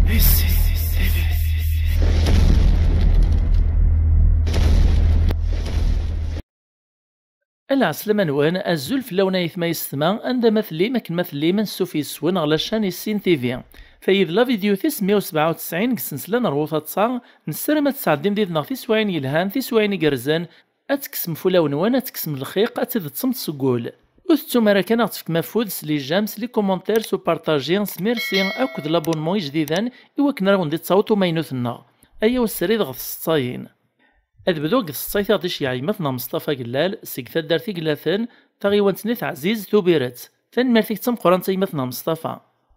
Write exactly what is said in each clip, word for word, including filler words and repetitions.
Ala ɛeslama-nwen, azul fell-awen ayetma yessetma, anda ma tellim, akken ma tellim, ansuf yes-wen ɣer la chaîne Issin T V. Tayi d la vidéo tis meyya u sebɛa u tesɛin deg ssensla n Rwut Aṭṣa, nessaram ad tesɛeddim did-neɣ tiswiɛin yelhan, tiswiɛin igerrzen, ad tekksem fulawen-nwen, ad tekksem lxiq, ad tideṭṭsem seg wul. Ur tettum ara kan ad ɣ-tefkem afud s les j'aime, s les commentaires, s upartaji, s merci akked l'abonnement ijdiden i wakken ara wen-d-ittaweḍ umaynut-nneɣ. Ayaw srid ɣer tseṭṭayin. Ad bduɣ deg tseṭṭayt i ɣ-d-iceyyeɛ yemma-tneɣ Meṣṭafa Gellal seg taddart Iglaten, taɣiwant-nni Taɛzizt Tubiret. Tanemmirt-ik d tameqqrant a yemma-tneɣ Meṣṭafa.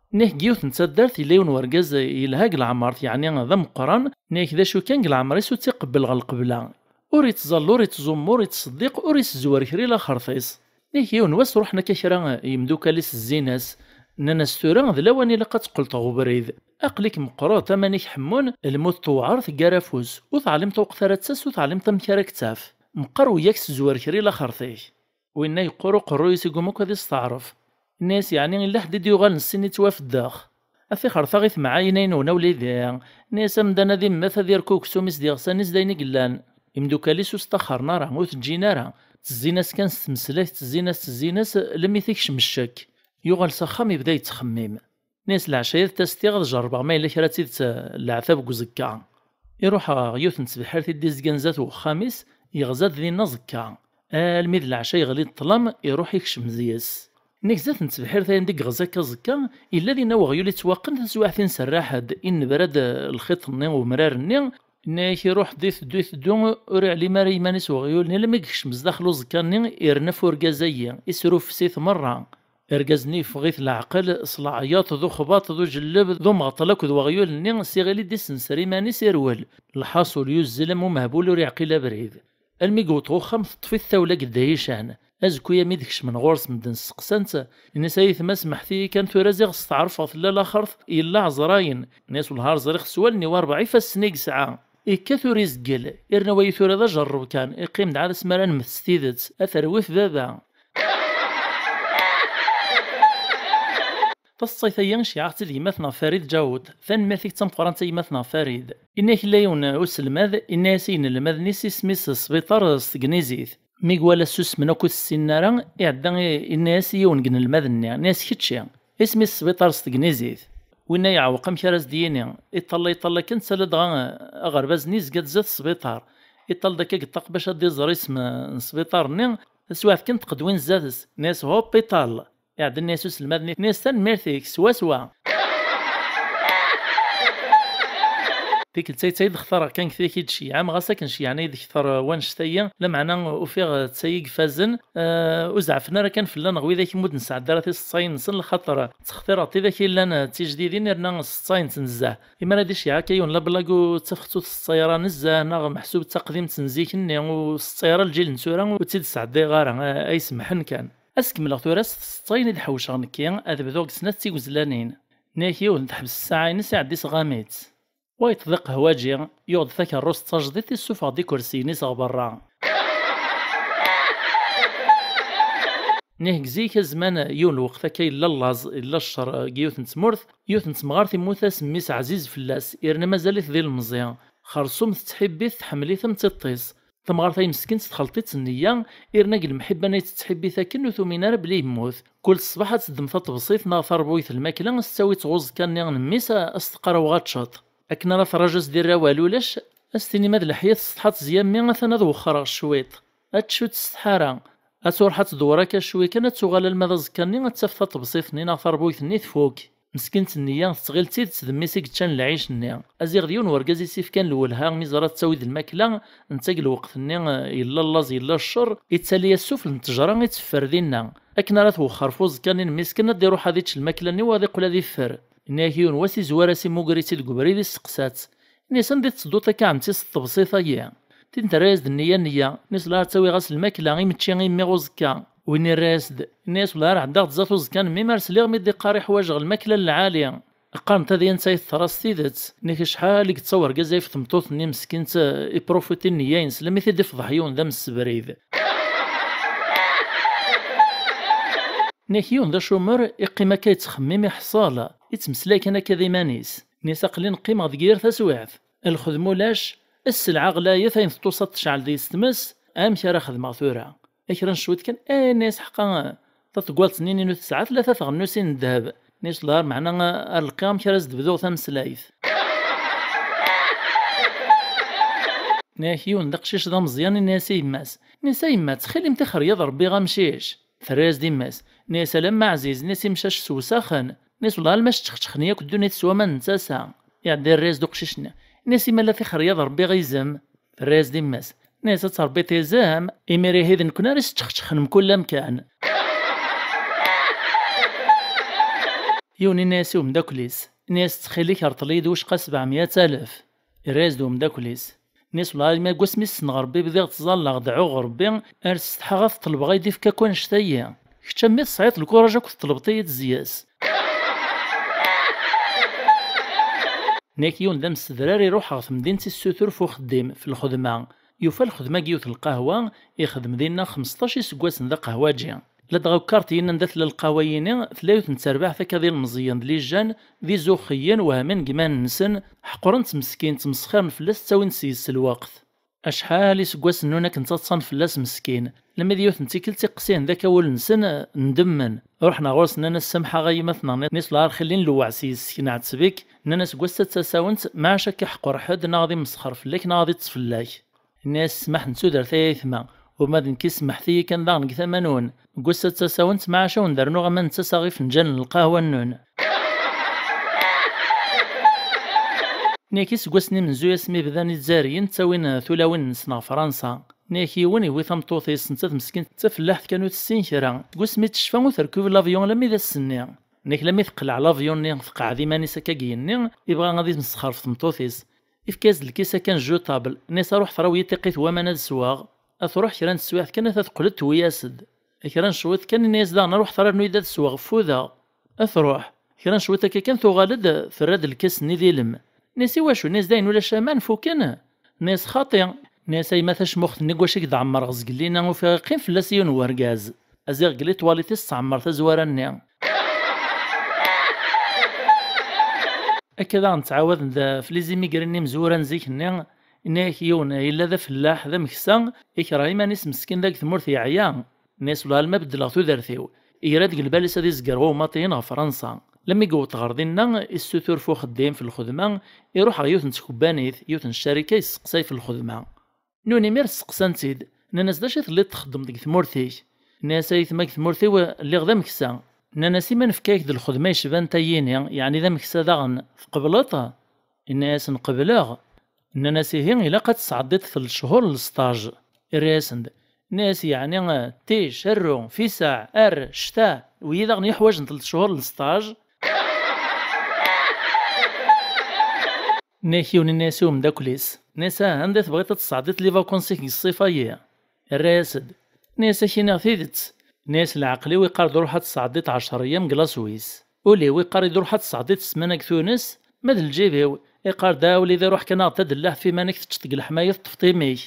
Nniɣ deg yiwet n taddart yella yiwen n urgaz yelha deg leɛmert, yeɛni d ameqqran, nniɣ d acu kan deg leɛmer-is ur tt-iqebbel ɣer lqebla. Ur ittẓalla, ur ittẓummu, ur ittṣeddiq, ur isezwer kra i laxert-is. Nniɣ yiwen wass ruḥen akka kra yimdukal-is zzin-as, nnan-as tura d lawan ilaq ad teqqleḍ ɣer ubrid. Aql-ik meqqreḍ, aman-ik ḥemmun, lmut tewɛer teggar afus, ur teɛlimeḍ lweqt ara d-tas, ur teɛlimeḍ amek ara k-taf. Meqqer wiyak, sezwer kra i laxert-ik. Winna yeqqur uqerruy-is igumma akk ad isteɛref. Inna-yas yeɛni illa ḥedd i d-yuɣalen s sin yettwafeddex. A tixert-a i temɛayin ay nwen a wlidi. Inna-yas amdan ad immet ad yerk uksum-is d iɣsan-is d ayen i yellan. Imdukal-is ur s-ṭaxxaren ara, ur t-ǧǧin ara. Ttezzin-as kan s tmeslayt, ttezzin-as, ttezzin-as, lemmi t-ikcem ccekk. Yuɣal s axxam yebda yettxemmim. Inna-yas leɛca-ya ad d-tas tiɣ ad jerrbeɣ ma yella kra d tidet, eh, leɛtab deg uẓekka. Iruḥ ɣer yiwet n tebḥirt i d-izgan zdat uxxam-is, yeɣza-d dinna aẓekka. Almi d leɛca yeɣli ṭṭlam, iruḥ ikcem deg-s. Inna-k zdat n tebḥirt-ayi anda i yeɣza akka aẓekka, yella dinna weɣyul ittwaqqen taswiɛt-ines rraḥ-d, innebra-d lxiṭ-nni, umrar-nni, inna-yak iruḥ-d iteddu iteddu, ur iɛlim ara iman-is weɣyul-nni, alammi yekcem zdaxel uẓekka-nni, irna ɣef urgaz-ayi, isrufes-it merra. Argaz-nni yeffeɣ-it leɛqel, s leɛyaṭ, d uxbaṭ, d ujelleb, d umeɣṭel akked weɣyul-nni, s iɣil i d-issenser iman-is irwel. Lḥaṣul, yuzzel am umehbul ur iɛqil abrid. Almi yewweḍ ɣer uxxam, teṭṭef-it tawla deg ddayican. Azekka-ya mi d-kecmen ɣur-s medden steqsan-tt, inna-s ay aytma smeḥt-iyi kan tura ziɣ steɛrfeɣ tella laxert yella ɛezrayen. Inna-s wellah ar ẓriɣ s wallen-iw rebɛa ifassen i yesɛa. Ikkat ur izgil, irna wayi tura d ajerreb kan, iqqim-d ɛad asmi ara nemmet s tidet, a terwit baba. Taseḍsayt-agi iceyyeɛ-aɣ-tt-id yemma-tneɣ Farid Ǧawed. Tanemmirt-ik d tameqqrant a yemma-tneɣ Farid. Inna-yak yella yiwen uselmad, inna-yas i yinelmaden-is isem-is Sbiṭar s tegnizit. Mi iwala ssusmen akk ur t-ssinen ara, iɛedda i-, inna-yas i yiwen deg inelmaden-nni, inna-yas kečči, isem-is Sbiṭar s tegnizit. Winna yeɛweq amek ara s-d-yini, iṭalla iṭalla kan tala dɣa aɣerbaz-nni yezga-d zdat sbiṭar. Iṭall-d akka deg ṭṭaq bac ad d-iẓer isem n sbiṭar-nni, taswiɛt kan teqqed win zdat-s, inna-yas hop iṭall. Iɛedda inna-yas uselmad-nni, inna-yas tanemmirt-ik, swaswa. Tikkelt-a d tayi i d-xtareɣ kan deg tid i d-ceyyɛem, ɣas akken ceyyɛen-iyi-d kter wannect-ayi, lameɛna ufiɣ d tayi i ifazen. Eh, ur zeɛfen ara kan fell-aneɣ widak i mu d-nesɛedda ara tiseḍsayin-nsen, lxaṭer ttextireɣ-d tidak yellan d tijdidin, irna seḍsayent nezzeh. Imi ara d-iceyyeɛ akka yiwen lablag ur ttafeɣ-tt ur tseḍsay ara nezzeh, neɣ meḥsub d taqdimt n zik-nni, ur seḍsay ara lǧil n tura, ur tt-id-sɛeddayeɣ ara, a-, ay semḥen kan. Ad s-kemmleɣ tura s tseḍsayin i d-ḥewceɣ nekki, ad bduɣ deg snat d tigezlanin. Nniɣ-ak yiwen teḥbes ssaɛa-ines iɛedda isɣam-itt. Wayeṭ d aqehwaǧi, yuɣ-d takerrust d tajdiṭ, issufeɣ-d ikersiyen-is ɣer berra. Nniɣ-ak zik azman yiwen lweqt akka yella llaẓ, yella ccer deg yiwet n tmurt, yiwet n temɣart immut-as mmi-s ɛziz fell-as, irna mazal-it d ilemẓi. Xersum tettḥibbi-t, tḥemmel-it am tiṭ-is. Tamɣart-a meskint txelṭ-itt nniya, irna deg lemḥibba-nni tettḥibbi-t akken ur tumin ara belli yemmut. Kul ṣṣbeḥ ad teddem taṭebsit neɣ tarbuyt n lmakla, ad s-tt-tawi ɣer uẓekka-nni n mmi-s, ad s-teqqar awɣa ččeṭ. Akken ara terraǧ ad s-d-irr awal ulac, ad s-tini ma d leḥya tessetḥa tezya mmi, atan ad wexxreɣ cwiṭ. Ad tecfu ur tessetḥa ara. Ad truḥ ad tdewwer akka cwi kan, ad tuɣal alma d aẓekka-nni ad taf taṭebsit-nni neɣ tarbuyt-nni tfuk. Meskint nniya tettɣil d tidet d mmi-s i yeččan lɛic-nni. Aziɣ d yiwen wergaz i s-ifkan lwelha mi ẓra tettawi-d lmakla, netta deg lweqt-nni, eh, yella llaẓ yella ccer, ittali-as sufell n ttejra i teffer dinna. Akken ara twexxer f uẓekka-nni n miskin ad d-iruḥ ad ičč lmakla-nni u ad iqqel ad iffer. Inna-yak yiwen wass izwar-as imugger-itt-id deg ubrid isteqsa-tt. Inna-yas anda i tettedduḍ akka ɛemti s tṭebsit-agi? Tin terra-yas-d nniya nniya, inna-yas la ttawiɣ-as lmakla i mečči i mmi uẓekka. Win irra-yas-d, inna-yas wala ar ɛeddaɣ-d zdat uẓekka n mmi mi ara sliɣ mi d-iqqar i ḥwajeɣ lmakla n lɛali. Qqarent ad iyi-netta i teḍra s tidet. Inna-k acḥal i yettaw urgaz ayef tmeṭṭut-nni meskint, eh, iprofiti nniya-ines, lammi t-id-ifḍeḥ yiwen d amsebrid. Inna-k yiwen d acumer, iqqim akka yettxemmim iḥṣel, ittmeslay kan akka d iman-is. Nni-as aql-i neqqimeɣ deg yir taswiɛt, lxedma ulac, sselɛa ɣlayet, ayen teṭṭusaḍ tecɛel deg-s tmes, amek ara xedmeɣ tura? Kra n cwiṭ kan, eh, nni-as ḥqa, taṭeggalt-nni inu tesɛa tlata tɣennusin n ddheb. Nni-as wellah meɛna ar lqiɣ amek ara s-d-bduɣ tameslayt. Nni-ak yiwen d aqcic d ameẓyan, nni-as i yemma-s, nni-as a yemma, ttxil-m tixer-iyi ad ṛebbiɣ amcic. Terra-yas-d yemma-s, nni-as alamma ɛziz, nni-as imcac ssewsaxen. Nni-as wellah alma s ččexčexen yakk ddunit s waman n tasa. Iɛedda yerra-yas-d uqcic-nni, nni-as imala tixer-iyi ad ṛebbiɣ izem. Terra-yas-d yemma-s, nni-as ad tṛebbiḍ izem, imir ihi d nekkni ara s ččexčexen mkul amkan. Yiwen inna-yas i umeddakel-is, inna-yas ttxil-k rṭel-iyi-d wicqa sebɛemya alef. Irra-yas-d umeddakel-is, nni-as wellah alma deg wasmi ssneɣ Ṛebbi bdiɣ ttẓallaɣ dɛuɣ Ṛebbi, ar setḥaɣ ad t-ṭelbeɣ ad yi-d-ifk akk annect-ayi. Kečč a mmi tesɛiḍ lkuṛaj akk teṭṭlebeḍ-iyi-d zzi-s. Nni-ak yiwen d amsedrar iruḥ ɣer temdint issutur f uxeddim, f lxedma. Yufa lxedma deg yiwet lqahwa, ixdem dinna xmesṭac iseggasen d aqehwaǧi. Ladɣa ukart yennan da tella lqahwa-yini, tella yiwet n terbaɛt akka d ilmeẓyen d lijan, d izuxxiyen, wehmen deg iman-nsen, ḥeqren-tt meskin, ttmesxiren fell-as, ttawin-d s-yes lweqt. Acḥal iseggasen-nnun akken ttaḍsan fell-as meskin, lemmi d yiwet n tikkelt iqsihen d akka wul-nsen, ndemmen. Ruḥen ɣur-s nnan-as samḥ-aɣ ay imat-nneɣ, nni-as wellah ar xillin lewɛa s yes-k nɛetteb-ik, nnan-as deg wass-a d tasawent, maɛac ad k-iḥqer ḥedd neɣ ad imesxer fell-ak neɣ ad iṭṭes fell-ak. Nni-as smaḥ n tudert ay aytma, uma d nekk i semḥet-iyi kan daɣen deg tama-nwen. Deg wass-a d tasawent, maɛac a wen-d-rnuɣ aman n tasa ɣef lǧal n lqahwa-nnun. Nni-ak iseggasen imenzu asmi bdan Izzayriyen ttawin tulawin-nsen ɣer Fransa. Nni-ak yiwen iwwi tameṭṭut-is, nettat meskint d tafellaḥt kan ur tessin kra. Deg wasmi tecfa ur terkib l'avion alammi d ass-nni. Nni-ak lammi teqleɛ l'avion-nni, teqɛed iman-is akka deg yigenni, ibɣa ad imesxer ɣef tmeṭṭut-is. Ifka-yas-d lkis akka n jeu table, nni-as ruḥ traw-iyi tiqqit n waman ad sweɣ. Ad truḥ kra n teswiɛt kan ata teqqel-d tewwi-yas-d. Kra n cwiṭ kan, nni-as daɣen ruḥ trarnu-yi-d ad sweɣ, ffudeɣ. Ad truḥ. Kra n cwiṭ akka kan tuɣal-d, terra-d lkas-nni d ilem. Nni-as iwacu? Nni-as dayen ulac aman, fuken? Nni-as xaṭi. Nni-as a yemma tacmuxt-nni deg wacu i k-d-ɛemmreɣ zgelli-na ufiɣ iqqim fell-as yiwen n wergaz. Aziɣ deg litwalit-is tɛemmer tazwara-nni. Akka daɣen ttɛawaden da f les immigrés-nni imezwura n zik-nni, inna-yak yiwen yella d afellaḥ, d ameksa, ikreh iman-is meskin da deg tmurt yeɛya. Nni-as wellah alma beddleɣ tudert-iw, igra deg lbal-is ad izger ɣer umatiyen ɣer Fransa. Lammi yewweḍ ɣer dinna, issutur f uxeddim f lxedma, iruḥ ɣer yiwet n tkebbanit, yiwet n ccarika yesteqsay f lxedma. Nuni imir steqsan-tt-id, nnan-as d acu i telliḍ txeddmeḍ deg tmurt-ik? Nni-as a yetma deg tmurt-iw lliɣ d ameksa. Nnan-as i ma nefka-yak-d lxedma yecban tayini, yeɛni d ameksa daɣen, tqebleḍ? Inna-yasen qebleɣ. Nnan-as ihi ilaq ad tesɛeddiḍ tlata cchur n lesṭaj. Irra-yasen-d, nni-as yeɛni tic, rru, fisaɛ, ar, ccta, wiyi daɣen yuḥwaǧen tlata cchur n lesṭaj. Nni-ak yiwen inna-as i umeddakel-is, nni-as ah anda tebɣiḍ ad tesɛeddiḍ les vacances-ik deg ṣṣif-ayi? Irra-yas-d, nni-as ak-iniɣ tidet, nni-as leɛqel-iw iqqar-d ruḥ ad tesɛeddiḍ ɛecṛ eyyam deg la Suisse. Ul-iw iqqar-d ruḥ ad tesɛeddiḍ ssmana deg Tunes, ma d lǧib-iw iqqar-d a wlidi ruḥ kan aɣ-d tadellaɛt f iman-ik teččeḍ deg leḥmaya teṭṭfeḍ imi-k.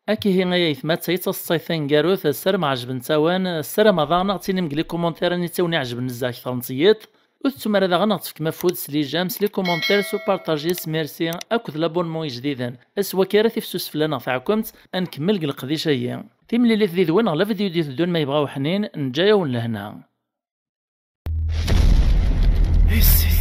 Akihi ay aytma, d tayi d taseḍsayt taneggarut, ssarameɣ ɛejbent-awen, ssarameɣ daɣen ad ɣ-tinim deg les commentaires anita i wen-iɛejben nezzeh akter n tiyiḍ. Ur tettum ara daɣen ad ɣ-tefkem afud s les j'aime, s les commentaires, s upartaji, s merci akked l'abonnement ijdiden. S wakka ara tifsus fell-aneɣ teɛkemt, ad nkemmel deg leqdic-ayi. Timlilit did-wen ɣer la vidéo d-iteddun ma yebɣa uḥnin, neǧǧa-yawen lehna. Et si